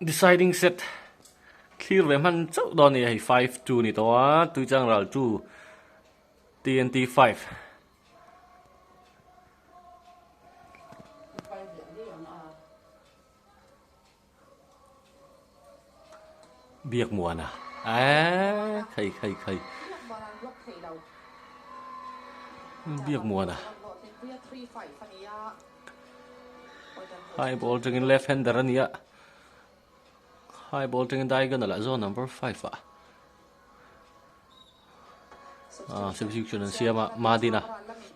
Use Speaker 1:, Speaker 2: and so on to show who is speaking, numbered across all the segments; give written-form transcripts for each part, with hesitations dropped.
Speaker 1: Deciding set thlir ve hman chauh dawn a ni hei 5-2 ni tawh a Tuichang ral 2 TNT 5. Biakmuana eee khai khai khai Biakmuana High ball tangin left hander a ni a High ball tangin diagonal ah zawn number 5 ah Ah substitution an siam a Madina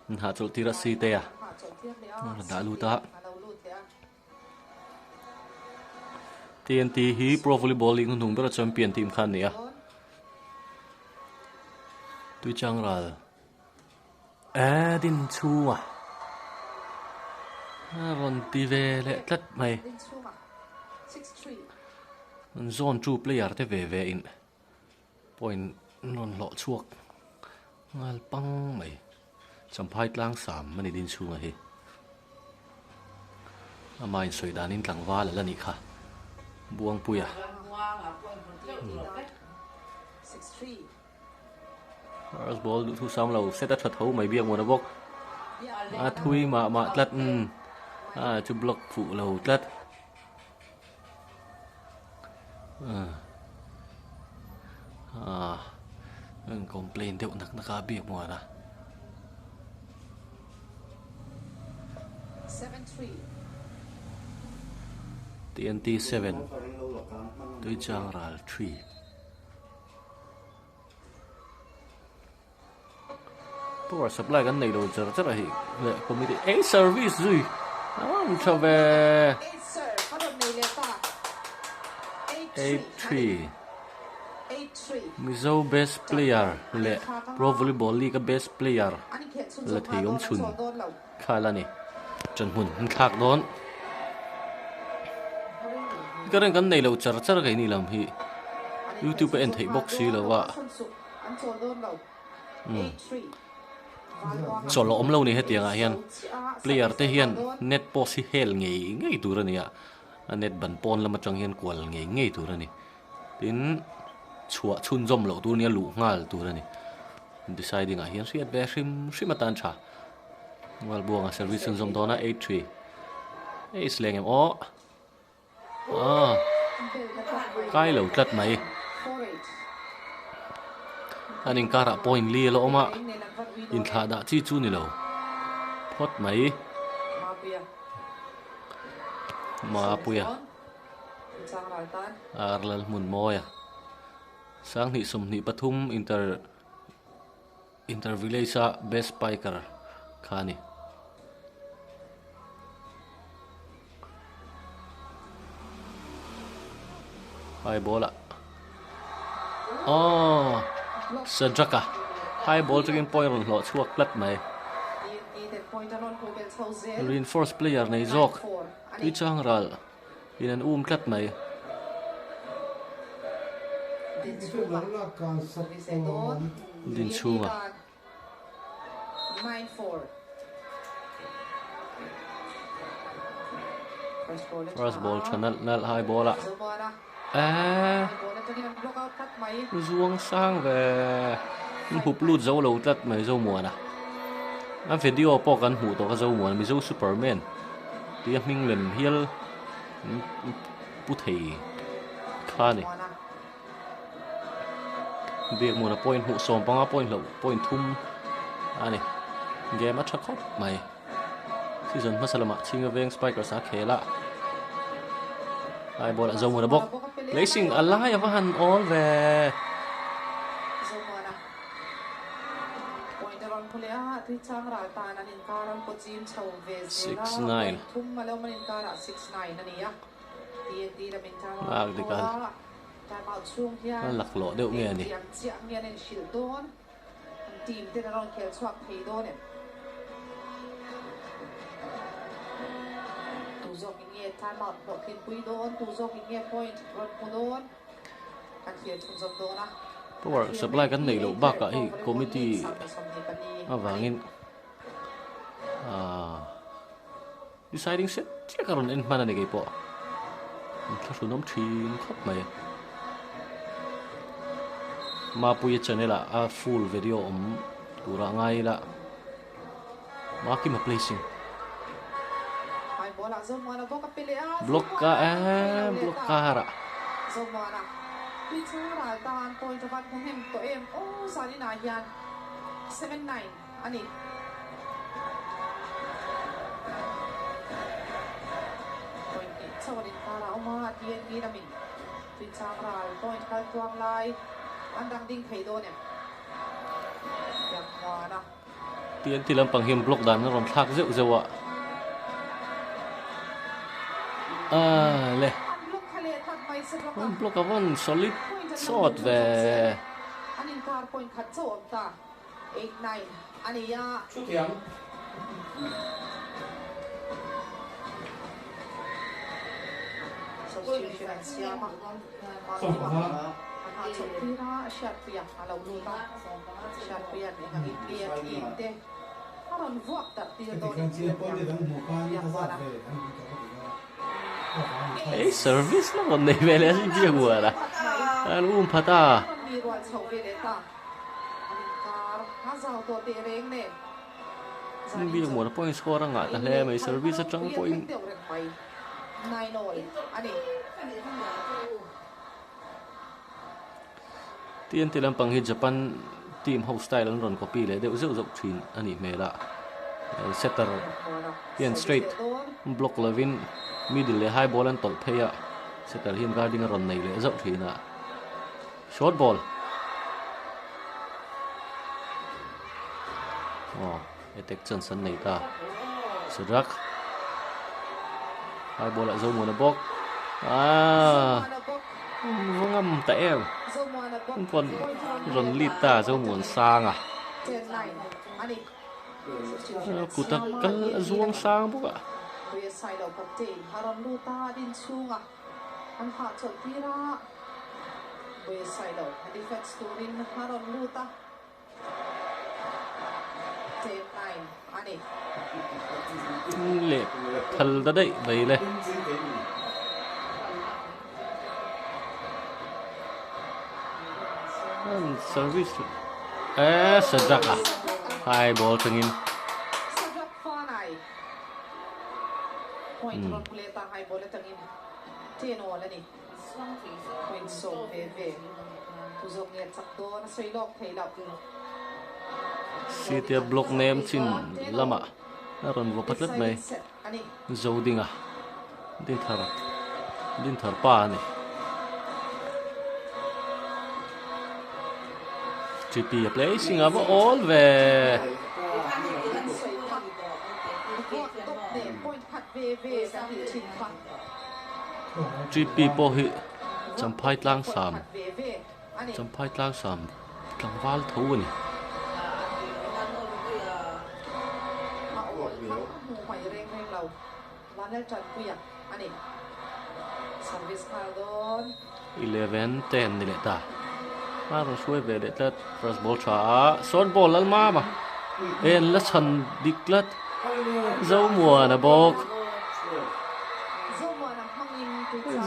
Speaker 1: an hahchawlh tir a Site a a dah lut a. TNT hi Pro Volleyball League hnuhnung bera champion team kha an ni a. Tuichang ral eh din chhunga a rawn ti ve leh tlat mai. Zone 2 player te ve ve in point an rawn hlawh chhuak nghal pang mai. Champhai tlang sam a ni din chhunga hi. Ama insawi danin tlangval a la nih kha. Buangpuia. First ball duh thu sam lo set a tha tho mai biak muan a bawk. A thui mah mah tlat a chu block fuh lo tlat. Ah an complain deuh nak nak a biak muan a. TNT 7 Tuichang ral 3 Power supply kan nei lo char char a hi leh committee ei service zui an tha ve 8-3 Mizo best player leh Pro Volleyball League a best player la thei awm chhun kha la ni chawhmun an thlak dawn ka reng kan nei lo char char keini lam hi youtube a en theih bawk si lo a. Chawlh a awm lo ni hetiang ah hian player te hian net post hi hel ngei ngei tur a ni a a net ban pawn lam atang hian kual ngei ngei tur a ni tin chhuah chhunzawm loh tur a nia luh nghal tur a ni deciding ah hian hriat ve hrim hrim atan tha Valbuanga service chhunzawm dawn a 8-3 ace leng em aw. Aw kai lo tlat mai an inkarah point li a la awm a inthlah dah chi chu ni lo phawt mai Mapuia Ar Lalhmunmawia Sanghnih 23 inter Inter Village a best spiker kha a ni. High ball ah oh Sadraka high ball chungin point rawn hlawh chhuak tlat mai. Reinforce player nei zawk Tuichang ral in an um tlat mai. Din chhunga. First ball tha nalh nalh high ball ah eee zuang sang ve an hup lut zo lo tlat mai Zomuana a video pawh kan hmuh tawh kha Zomuana Mizo Superman tih a hming lem hial pu thei kha a ni. Biakmuna point hmuh 15 point hloh point thum a ni. Game a tha khawp mai. Season hmasa lamah Chhinga Veng Spikers a khel a. Lai ball a Zomuna bawk. Placing a lai a va han awl ve. 6-9. Lak dik a. A laklawh deuh nge a ni. Power supply kan neih loh bakah hei committee avangin ahh. Deciding set chiah ka rawn en hman a ni kei pawh. Inthlahrunawm thin khawp mai. Mapuia channel ah a full video awm turah ngai ila Makima placing. Block ka eh block karah. TNT lampang hian block dan a rawn thlak zeuh zeuh a ah le an block a vawn solid sawt ve. Ei service la rawn nei ve leh a si biak uar a an um phat a. Biak muan pawhin score a ngah ta hle mai service atang pawhin. TNT lampang hi Japan team ho style an rawn copy leh deuh zeuh zeuh thin a nih hmel a setter hian straight block lovin middle leh high ball an tawlh phei a setter hian guarding a rawn nei leh zauh thin a short ball aw attack chance an nei ta Sadak high ball ah Zomuana bawk ah va ngam ta em rawn rawn lead ta Zomuan sang a kut a kal a zuang sang bawk a. Leh phal ta daih mai le. Service eh Sadak a high ball tangin. City-a block nem chin lamah a rawn vaw pha tlat mai. Zodinga Dinthar Dinthar pa a ni. GP a placing a va awl ve. GP pawh hi Champhai tlangsam Champhai tlangsam tlangval tho a ni. 11 10 ni leh ta. A rawn hruai ve leh tlat first ball tha a short ball lal mam a en la chhan dik tlat Zomuana bawk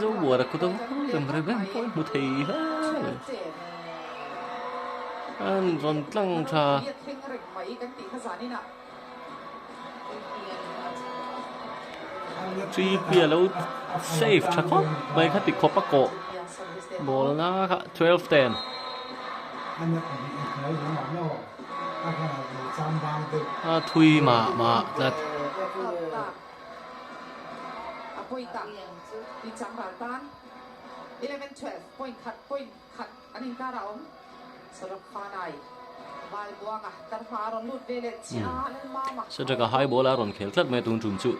Speaker 1: Zomuana kut a rem rem em pawh hmu thei hle mai an rawn tlang tha. GP a lo save tha khawp mai kha ti khawp a kawh ball na kha 12 10. A thui mah mah tlat. Sadraka high ball a rawn khel tlat mai a tun tum chu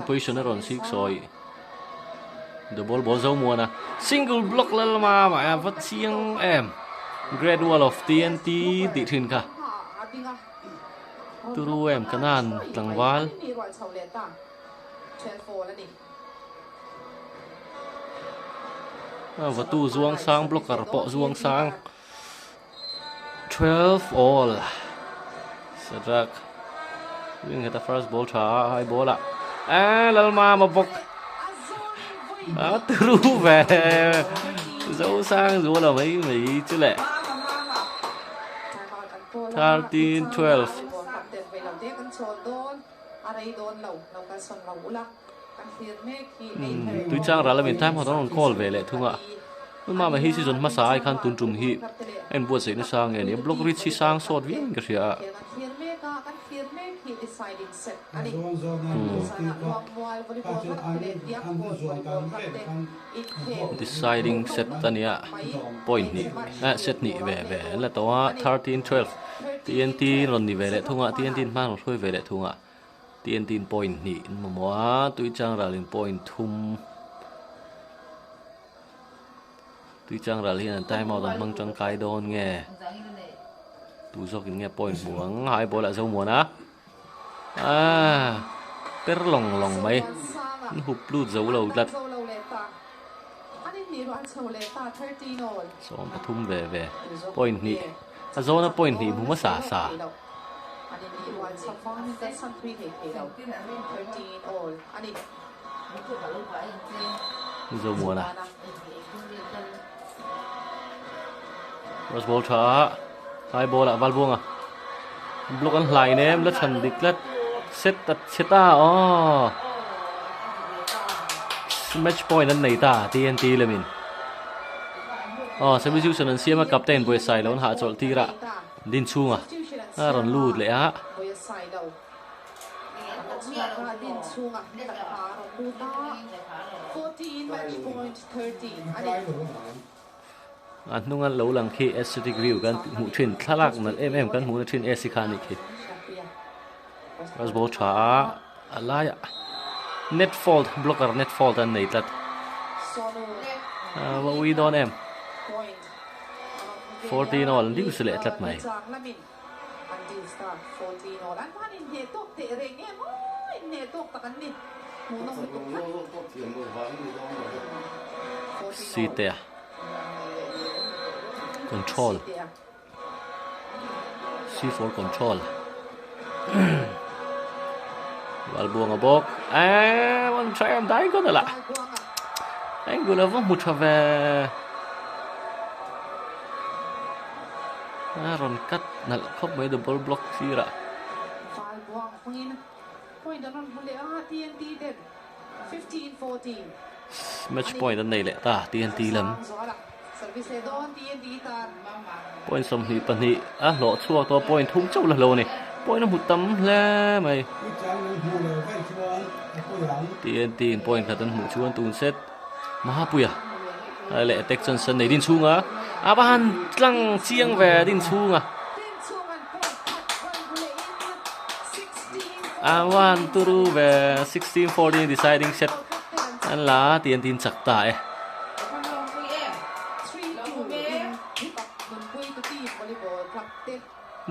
Speaker 1: position a rawn sik sawi the ball ball zo muan a single block lal ma ma a va chiang em Great Wall of TNT tih thin kha turu em kanan tlangval. A vatu zuang sang blocker pawh zuang sang 12 all Sadak wing heta first ball tha a high ball ah eh Lalmama bawk. A turu ve Zosang zuala mai mai chu le 13 12. Tuichang ral lamin time out an rawn call ve leh thung a. Mama hi season hmasa ai khan tun tum hi a inbuatsaih nasa nge ni a block reach hi sang sawt viau in ka hria a. Deciding set a nia point hnih eh set hnih ve ve an la tawh a 13 12 TNT rawn ni ve leh thung a TNT in hma rawn hruai ve leh thung a. TNT in point hnih an mamawh a Tuichang ral in point thum. Tuichang ral hian an time out an hmang tangkai dawn nge tu zawk in nge point hmu ang hai ball ah Zomuan a ah per lawng lawng mai an hup lut zo lo tlat 13 ve ve point hnih a zawna point hnih hmu hmasa sa. Zomuana Cross ball tha a high ball ah Valbuanga block an hlai nem la chhan dik tlat set a chhe ta aw match point an nei ta TNT lamin aw substitution an siam a captain Buaisai lo an hahchawlh tir a din chhunga a rawn lut leh a. A hnunga lo lang khi aesthetic view kan hmuh thin thlalak nalh em em kan hmuhna thin AC kha a nih khi. First ball tha a a laiah net fault blocker net fault an nei tlat. A va ui dawn em. 14 all an ding si leh tlat mai. Site a control C for control Valbuanga bawk eee one try am dai ka la angle a va hmu tha ve. A rawn cut nalh khawp mai the ball block sirah. Match point an nei leh ta TNT lam. Point 22 a hlawh chhuak tawh point thum chauh la hlo a ni. Point a hmu tam hle mai. TNT in point khat an hmuh chuan tun set. Mahapuia a leh attack chuan san nei din chhunga a va han tlang chiang ve din chhunga a va han turu ve 16-14 deciding set an la ti an tin chak ta e.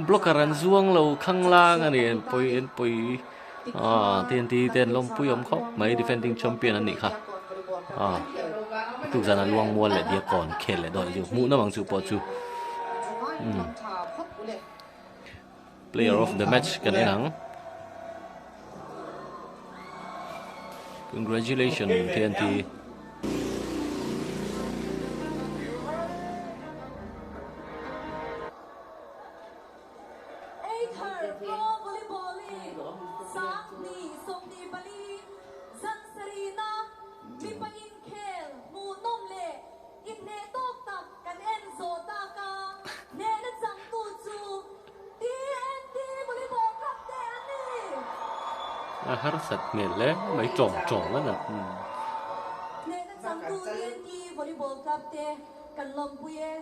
Speaker 1: Blocker an zuang lo khanglang a ni an pawi an pawi. Aw TNT te an lawmpui awm khawp mai defending champion an nih kha aw tuk zan a luang mual leh diakawn khel leh dawn chu hmuh nawm ang chu pawh chu umm player of the match kan en ang congratulations TNT.
Speaker 2: Either Pro Volleyball League 2024 zan sarihna mipa inkhel hmuhnawm leh inhneh tawk tak kan en zawh tak a, hnehna changtu chu TNT Volleyball Club te an ni.
Speaker 1: A harsat hmel hle mai tawng tawng a nat.
Speaker 2: Hnehna changtu TNT Volleyball Club te kan lawmpui e.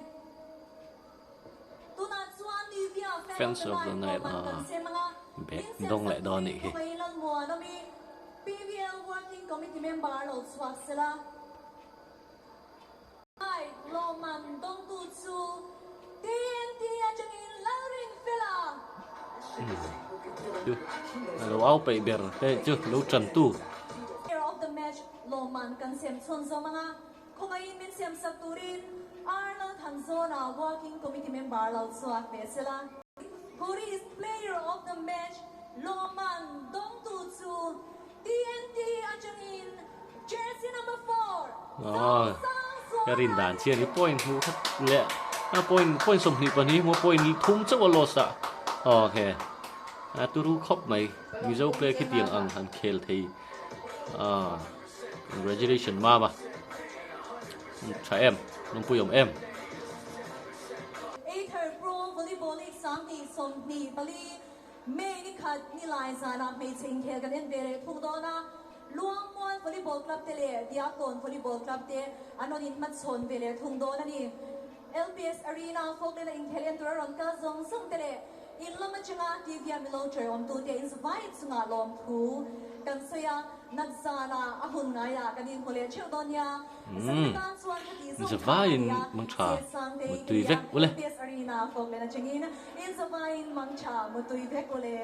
Speaker 1: Fans of the night a bag dawng leh dawn anih hi. Chu a lo au peih ber te chu lo tan tu.
Speaker 2: Khawngaihin min siamsak turin Arnold Thanzawna Working Committee member lo chhuak ve sela. Police Player of the Match lawmman dawngtu chu TNT atangin
Speaker 1: Aw ka rin dan chian hi point hmuh khat leh a point point 22 hmu point thum chauh a loss a okay a turu khawp mai Mizo player khitiang ang han khel thei a congratulation mama tha em lawmpui awm em.
Speaker 2: Ather Pro Volleyball League 24 May ni khat ni lai zanah hmeichhe inkhel kan en ve leh thung dawn a, Luangmual Volleyball Club te leh Diakkawn Volleyball Club te an rawn inhmachhawn ve leh thung dawn a ni. LPS Arena Falkland-a inkhel en tur a rawn kal zawng zawng te leh in lam atanga TV a milo ṭer awmtute inzavai chungah lawmthu kan sawi a, nat zanah a hun ngaiah kan inhmu leh theuh dawn nia. Zan atan chuan ka tih zawng tha a
Speaker 1: Zavaiin
Speaker 2: nia,
Speaker 1: mang tha
Speaker 2: Sangtei
Speaker 1: mutui
Speaker 2: ka
Speaker 1: vek
Speaker 2: nia,
Speaker 1: ule.
Speaker 2: LPS Arena Falkland atangin inzavaiin mang tha mutui vek ule.